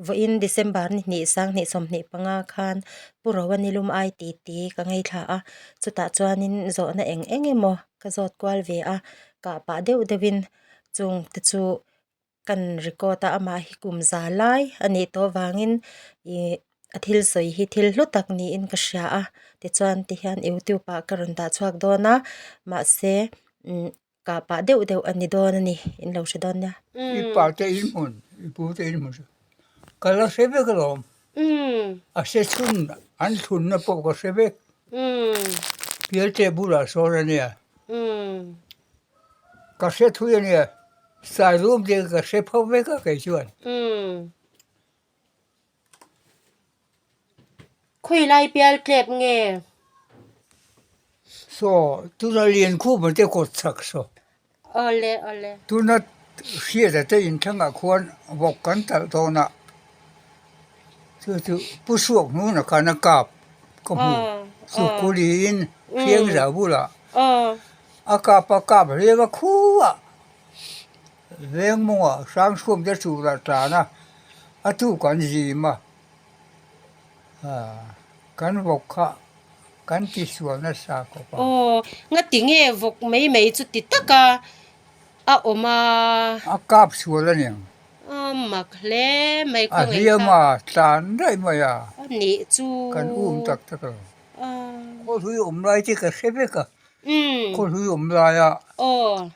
Vawiin December ni hnih sanghnih 25 khan Pu Roa nilum ai ti ti ka ngaithla a, chutah chuanin zawhna eng eng emaw ka zawt kual ve a, kah pah deuh deuhin chung te chu kan record a, amah hi kum za lai a nih tawh vangin ih a thil sawi hi thil hlu tak niin ka hria a, tichuan tihian youtube ah ka rawn dah chhuak dawn a, mahse umm kah pah deuh deuh a ni dawn a ni in lo hre dawn nia. I pa te in hmun i pu te in hmun chu ka la hre vek alawm a hre chhun an thlunna pawh ka hre vek Pialte bulah sawn a nia ka hre thui a nia Sairum te ka hre pho vek a kei chuan. Khawi lai pial tlep nge? Saw, tuna lian khup te kawt chak saw. Awle, awle. Tuna hriata te inthlangah khuan vawk kan talh dawn a, chu chu pu suak hnunah khan a kap ka hmu. Chu kuliin hriangzau bulah a kap a kap hliam a khuah. Veng mawngah Hrangchhuam te chhurah tlan a, a tu kan zim a, kan vawk kha kan ti sual nasa khawp a. Aw, ngati nge vawk mai mai chu ti taka a awm a? A kap sual a niang. A mak hle mai khaw ngaih kha. A hliam a, tlan daih mai a. A nih chu. Kan um tak tak lo. Khawhlui awm lai te ka hre vek a. Khawhlui awm laia. Aw.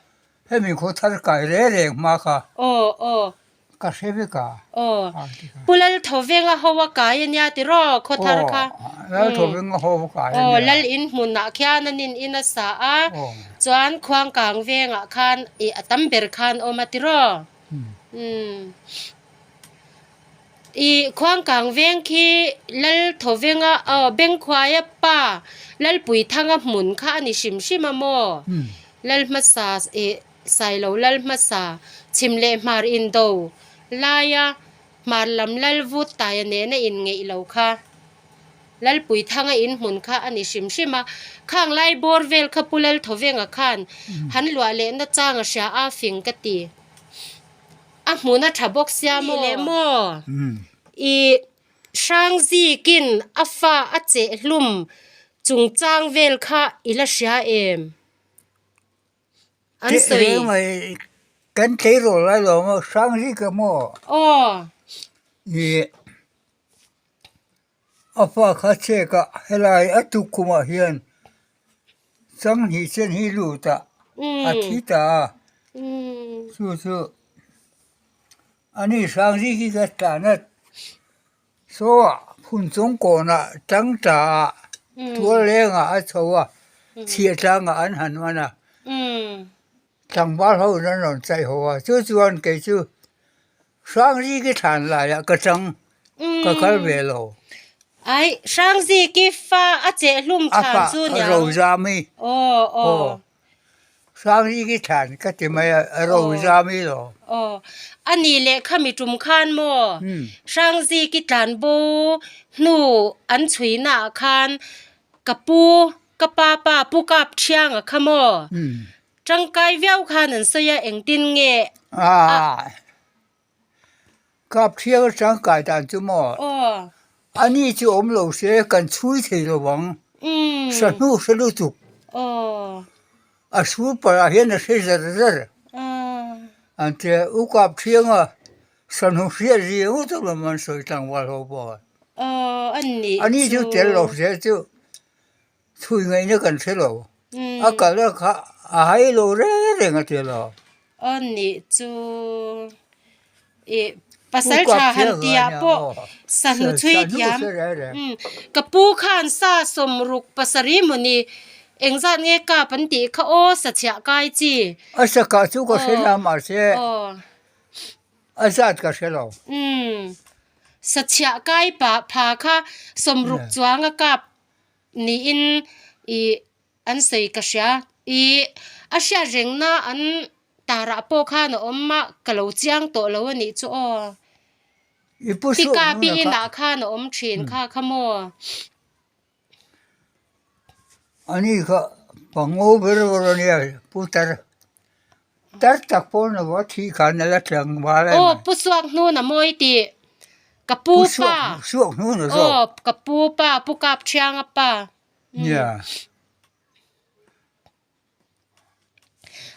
Hemi khaw thar kai reng reng hma kha. Aw aw. Ka hre vek a. Aw. Pu Lalthovenga ho a kai a nia tiraw khaw thar kha. Aw Lalthovenga ho a kai a nia. Aw Lal in hmunah khian an in in a sa a. Aw. Chuan Khuangkang vengah khan ih a tam ber khan awm a tiraw. Umm. Ih Khuangkang veng khi Lalthovenga aw Bengkhuaia pa Lalpuithanga hmun kha a ni hrim hrim a maw? Lalhmasa ih Sailo Lalhmasa chhim leh hmar indo laia hmar lam Lalvut taia nena inngeih lo kha Lalpuithanga in hmun kha a ni hrim hrim a. Khang lai bawr vel kha Pu Lalthovenga khan han luah lehna chang a hria a fing ka ti. A hmun a tha bawk sia maw? Nih leh maw? I Hrangzikin a fa a cheh hlum chungchang vel kha i la hria em? An sawi. Teh reng mai, kan tleirawl lai lo maw Hrangzika maw? Aw. I a fa kha chek a, helai a tukkhumah hian Changhnih chen hi lut a, a thi ta a, chu chu a ni Hrangzi hi ka tlan a, saw ah Phunchawng kawnah tang ta ah tual lengah a chho a, chhiah tlangah an han man a, tlangval ho in an rawn chaih haw a, chu chuan kei chu Hrangziki thlan laiah ka chang, ka kal ve lo. Ai, Hrangziki fa a cheh hlum thlan chu niang. A fa Rozami. Aw, aw. Hrangziki thlan ka ti mai a, Rozami lo. Aw, a ni leh khami tum khan maw? Hrangziki tlan bo hnu an chhuina ah khan ka pu, ka pa pa Pu Kap Thianga kha maw? Tangkai viau khan an sawi a, engtin nge a. Kap thiang tangkai dan chu maw? Aw. Ani chu awm lo se kan chhui thei lo ang. Sa hnu hre lutuk. Aw. A su parah hian a hre zar zar. Aw. An tia u kap thiang a sa hnu hriat zia ngawt a lawm an sawi tlangval ho pawh a. Aw, ani chu. Ani chu tel lo se chu. Chhui ngaihna kan hre lo. A kal a kha a hai lo reng reng a ti lo. Aw nih chu i pasal tha han tih ah pawh sahnu chhui thiam. Ka pu khan sa sawmruk pasarih mawni engzat nge kap an tih kha aw sa chhiah kai chi. A sa kah chu ka hre la mahse a zat ka hre lo. Sa chhiah kai pah pha kha sawmruk chuang a kap. Niin ih an sawi ka hria. Ih a hriat rengna an tarah pawh khan a awm a, ka lo chiang tawh lo a nih chu aw. Pika pi inah khan a awm thin kha kha maw. Ani kha pango ber ber a nia pu tar tar tak pawh ni lo a thih khan a la tlangval em. Aw pu suak hnun a mawi tih. Ka pu pa. Suak hnu na zawk. Aw, ka pu pa, Pu Kap Thianga pa. Nia.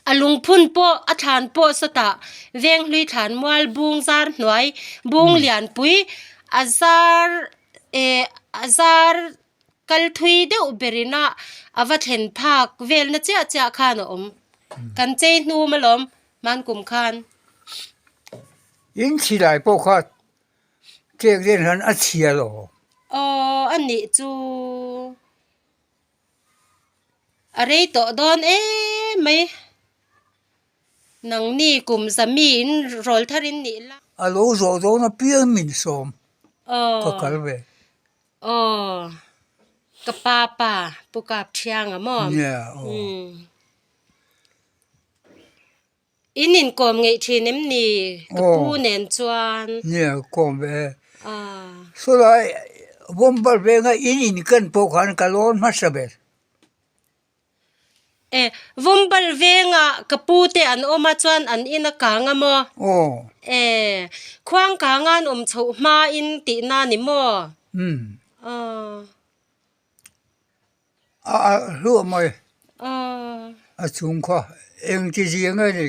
A lungphun pawh a thlan pawh sawtah Venghlui thlan mual bung zar hnuai bung lianpui a zar eh a zar kal thui deuh berin a a va thlen phak velna chiah chiah khan a awm. Kan chei hnum alawm hmankum khan. In chhilai pawh kha cake len hian a chhia lo. Aw a nih chu. A rei tawh dawn em mai. Nangni kum za mi in rawl thar in nih la. A lo zawh dawn apiang min sawm ka kal ve. Aw ka pa pa Pu Kap Thianga maw? Nia aw. In inkawm ngeih thin em ni? Ka pu nen chuan. Nia kawm ve e. Sawlai Bombal venga in inkan pawh khan ka lawn hmasa ber. E, Bombal venga ka pu te an awm a chuan an in a kang a maw? Aw. E, khuang kang an awm chhoh hma in tihna ni maw? Umm. Aw. A a hluah mai. A chung kha eng ti zia nge ni?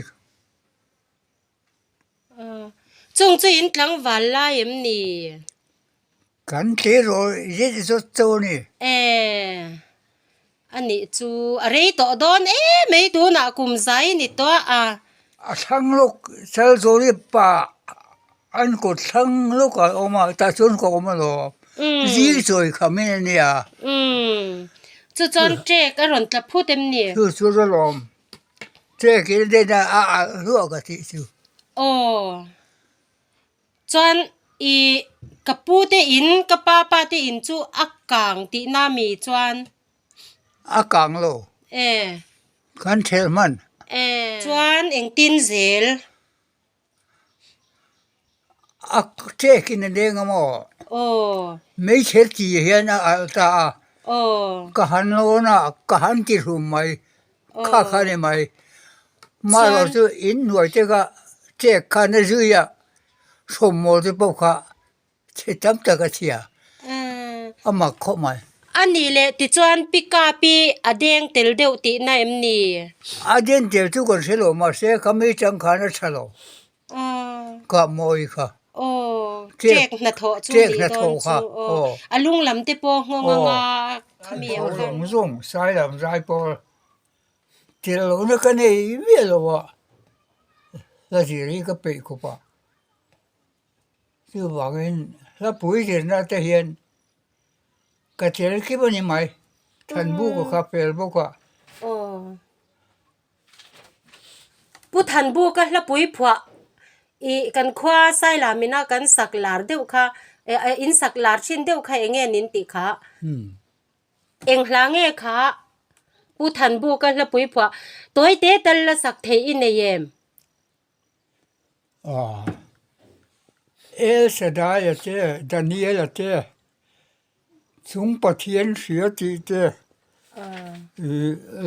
Chung chu in tlangval lai em ni? Kan tleirawl zet zawt cho a ni. E, a nih chu a rei tawh dawn em mai tunah kum zai ni tawh a. A thlang lawk Chalzawri pa An kut thlang lawk a awm a, tah chuan ka awm alawm. Zing chawi kham in a nia. Umm. Chu chuan ṭek a rawn tla phut em ni? Chu chu alawm. Ṭek in den a a alh hluah ka tih chu. Aw. Chuan i ka pu te in, ka pa pa te in chu a kang tihna mi chuan? A kang lo. E. Kan ṭhelh hman. E. Chuan engtin zel? A ṭek in a leng a maw? Aw. Hmeichhe ti hian a alh ta a. Aw. Ka han lawn a, ka han ti hlum mai. Kha kha ni mai. Mahlo chu in hnuai te kha ṭek khan a zui a, sawmmaw te pawh kha Chhe tam tak a chhia. A mak khawp mai. A nih leh tichuan pickup hi a deng tel deuh tihna em ni? A den tel chu kan hre lo mahse kha mi chang khan a tha lo. Kah mawi kha. Aw, ṭek hnathawh chu nih dawn chu. Aw, a lung lam te pawh nghawng anga khami ang khan. Zawng zawng sai lam zai pawh tel lohna ka nei miah lo a, hla zir hi ka peih khawp a. Chuvangin hlapui zirna te hian ka tel kim a ni mai, Thanbuka kha fel bawk a. Aw. Pu Thanbuka hlapui phuah ih kan khua Sailamina kan sak lar deuh kha in sak lar thin deuh kha eng nge nin tih kha? Eng hla nge kha Pu Thanbuka hlapui phuah tawi te tal la sak theih i nei em? El Shaddai-a te, Daniel-a te, chung Pathian hria tih te,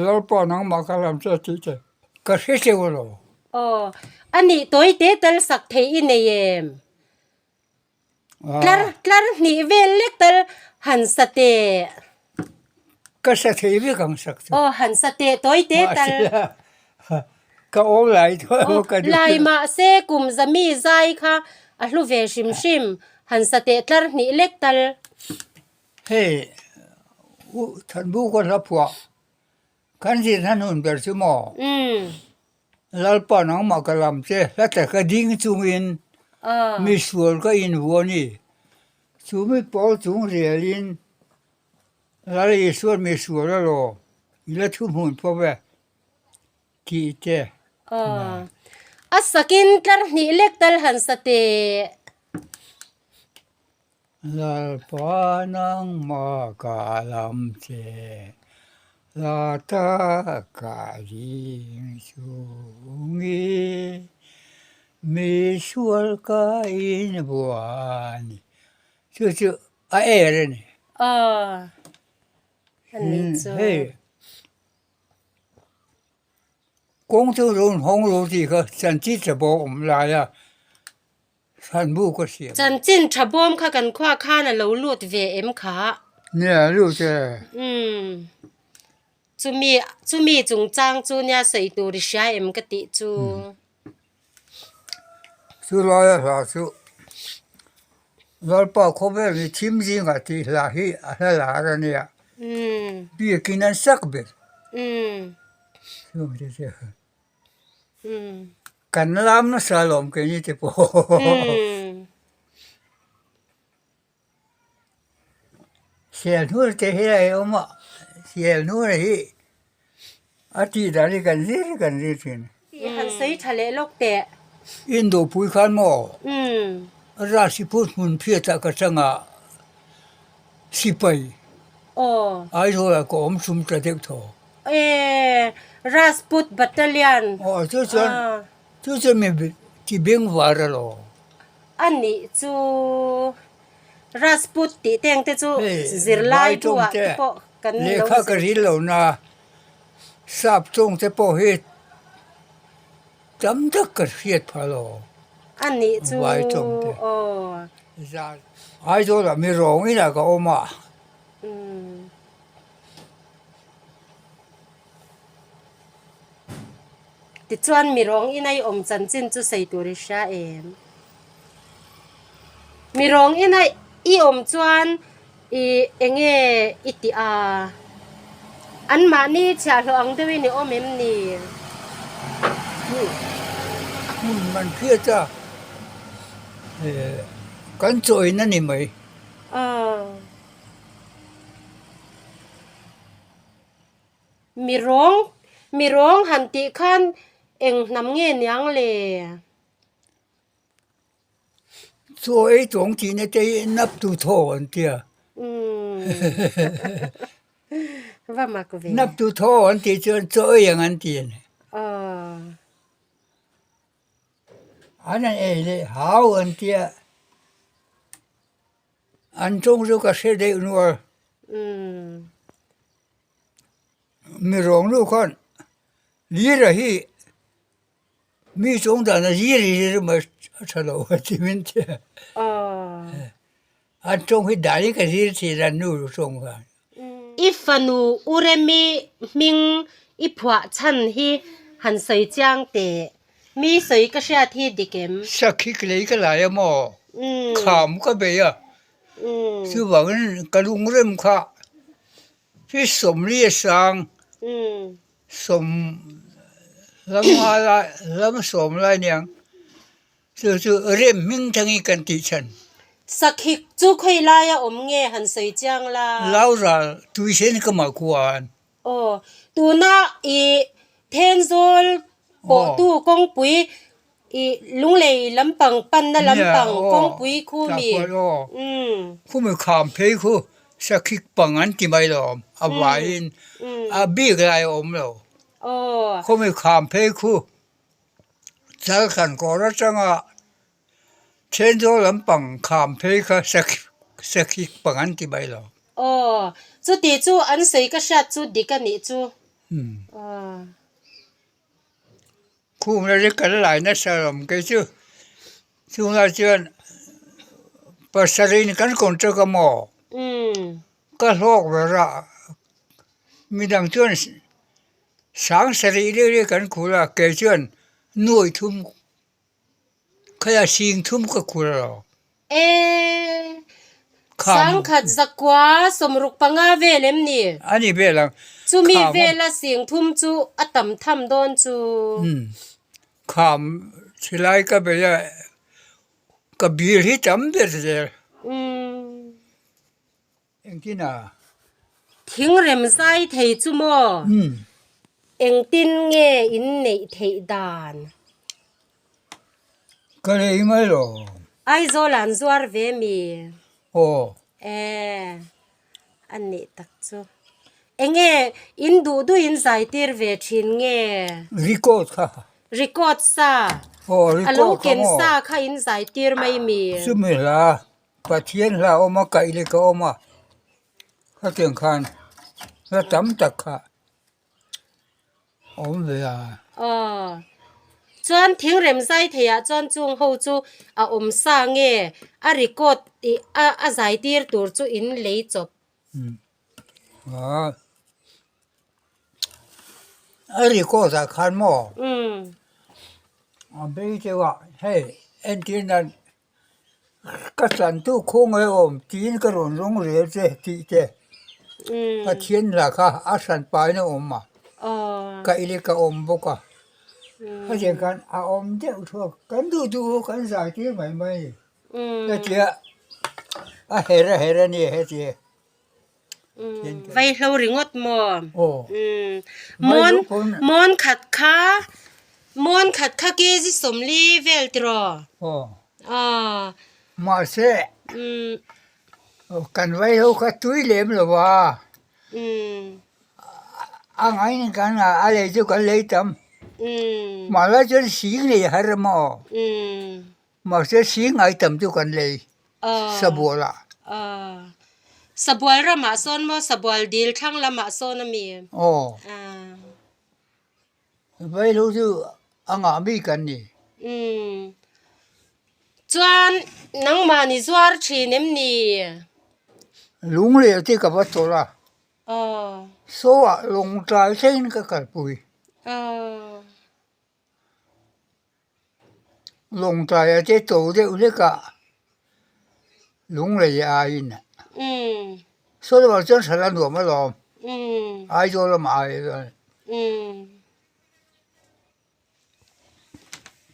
Lalpa nangmah ka lam che tih te ka hre teuh alo. Aw, a nih tawi te tal sak theih i nei em? Tlar tlar hnih vel lek tal han sa teh. Ka sa thei vek ang sak chu. Aw han sa teh tawi te tal. Ka awm lai tawh ka duh. Lai mahse kum za mi zai kha a hlu ve hrim hrim han sa teh tlar hnih lek tal. Hei u Thanbu ka hla phuah kan zir hna hnun ber chu maw? Lalpa nangmah ka lam che hla taka ding chungin misual ka invu a ni. Chu mi pawl chung zelin Lal Isuan misual alawm i la thuhmun pawp e tih te. A sakin tlar hnih lek tal han sa teh. Lalpa nangmah ka lam che, la taka ding chungin, mi sual ka inbuan a ni. Chu chu a er a ni. Aw, a ni chu. Hei, kawng chu rawn hawng lo tih kha chanchin chapo awm lai a. Thlan bu ka siam. Chanchin tha bawm kha kan khua khan a lo lut ve em kha? Nia, lut e. Umm. Chumi, chumi chungchang chu nia sawi tur i hria em ka tih chu. Chu laia hla chu Lalpa khawvel ni thim zingah tih hla hi a hla lar a nia. Biakin an sak ber. Chung te chu. Kan lam nasa alawm keini te pawh. Sialhnur te hi a awm a, sialhnur hi a tih dan hi kan zir kan zir thin. Han sawi tha leh lawk teh. Indopui khan maw Rasiphut hmun phiatah ka chang a, sipai Aizawlah ka awm chum ta deuh thaw. Rajput Battalion. Aw chu chuan chu chuan mi ti bengvar alawm. A nih chu Rajput tih te ang te chu zirlai bu ah te pawh kan lo Lehkha ka ril lo na sap tawng te pawh hi tam tak ka hriat phah lo. A nih chu Vai tawng te. Aw. Zan Aizawl ah mi rawng inah ka awm a. Tichuan mirawng ina i awm chanchin chu sawi tur i hria em? Mirawng ina i awm chuan i enge i tih a? Anmahni chhiahhlawh ang deuhin i awm em ni? Hmun man phiat a, kan chawiin a ni mai. Aw. Mirawng, mirawng han tih khan eng hnam nge niang le? Chaw ei tawng tihna te hi nap tu thaw an tia. Va mak ve. Nap tu thaw an tih chuan chaw ei ang an ti a ni. An han ei leh hau an tia. An tawng chu ka hre deuh nual. Mi rawng nu khan lira hi mi tawng dan a zir zir mai a tha lo a ti min ti a. An tawng hi dan hi ka zir thin an nu tawng khan. I fanu U Remi hming i phuah chhan hi han sawi chiang teh. Mi sawi ka hriat hi dik em? Sakhi ka lei ka lai a maw? Kham ka bei a. Chuvangin ka lungrem kha hi sawmli a sang, sawm lam nga lai, lam sawm lai aniang. Chu chu rem hming thangin kan tih chhan. Sakhi chu khawi laia awm nge han sawi chiang la? Laural tuisen ka mah khuan. Aw, tuna i Thenzawl pawhtu kawngpui i Lunglei lampang panna lampang kawngpui khu mi. Khumi kham phei khu sakhik pang an ti mai lo a vaiin a bik lai a awm lo. Khumi kham phei khu chal kan kawr atanga Thenzawl lampang kham phei kha sakhik pang an ti mai lo. Aw, chuti chu an sawi ka hriat chu dik a nih chu. Aw. Khumna hi kan lai nasa lam kei chu chunglai chuan pasarih in kan contract a maw ka hlawk ber a midang chuan sang sarih deuh deuh kan khul a kei chuan nuaih thum Khaia sing thum ka khur lo. E, sangkhat zakua sawmruk panga vel em ni? A ni vel ang. Chumi vela sing thum chu a tam tham dawn chu. Kham chilai ka bei a, ka bir hi tam ber zel. Engtin a? Thingrem zai thei chu maw? Engtin nge in neih theih dan? Ka lei mai lo. Aizawl an zuar ve mi? Aw. E, a nih tak chu. Enge in duh duh in zai tir ve thin nge? Record kha. Record sa. Aw, record kha maw? A lo ken sa kha in zai tir mai mi? Chumi hla. Pathian hla a awm a, kaih leh ka awm a, khatiang khan hla tam tak kha a awm ve a. Aw. Chuan thingrem zai theiah chuan chung ho chu a awm sa nge a record ih a a zai tir tur chu in lei chawp. A record ah khan maw a bei deuh a hei entir nan Ka tlantu khawngaih awm tiin ka rawn rawng rel che tih te Pathian lah kha a hran pain a awm a, ka ile ka awm bawk a, hetiang khan a awm deuh thuak kan duh duh ho kan zai tir mai mai a ni. Hetia a her a her a ni hetia. Vaihlo ringawt maw? Mawn mawn khat kha mawn khat kha kg 40 vel tiraw? Aw. Mahse kan vaihlo kha tui lem lo a, a ngain kan a lei chu kan lei tam. Mahla chuan sing nei har maw? Mahse sing ai tam chu kan lei sabual ah. Aw. Sabual ramah sawn maw sabual dil thlang lamah sawn a mi? Aw. Vaihlo chu a ngah mi kan ni. Umm. Chuan nangmah ni zuar thin em ni? Lung leh te ka va tawlh a. Aw. Saw ah lawng tlai thlengin ka kalpui. Aw. Lawngtlai a te to deuh hlek a, lunglei aiin saw lamah chuan hralh a nuam alawm, Aizawl lamah ai chuan.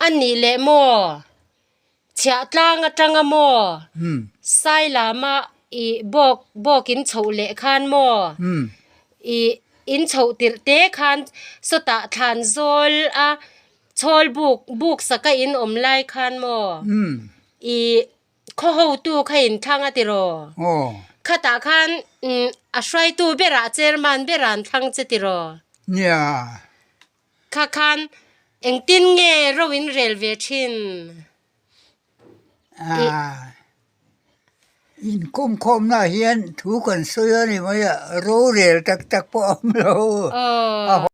A nih leh maw? Chhiahtlang atanga maw? Sailama ih bawk bawk in chhoh leh khan maw? Ih in chhoh tirh te khan sawtah thlan zawl a chhawl buk buk saka in awm lai khan maw? Ih khaw hotu kha in thlang a tiraw? Khatah khan a hruaitu berah chairman berah an thlang che tiraw? Nia. Kha khan engtin nge ro in rel ve thin? Aaa inkhawmkhawmna hian thu kan sawi a ni mai a, rorel tak tak pawh a awm lo.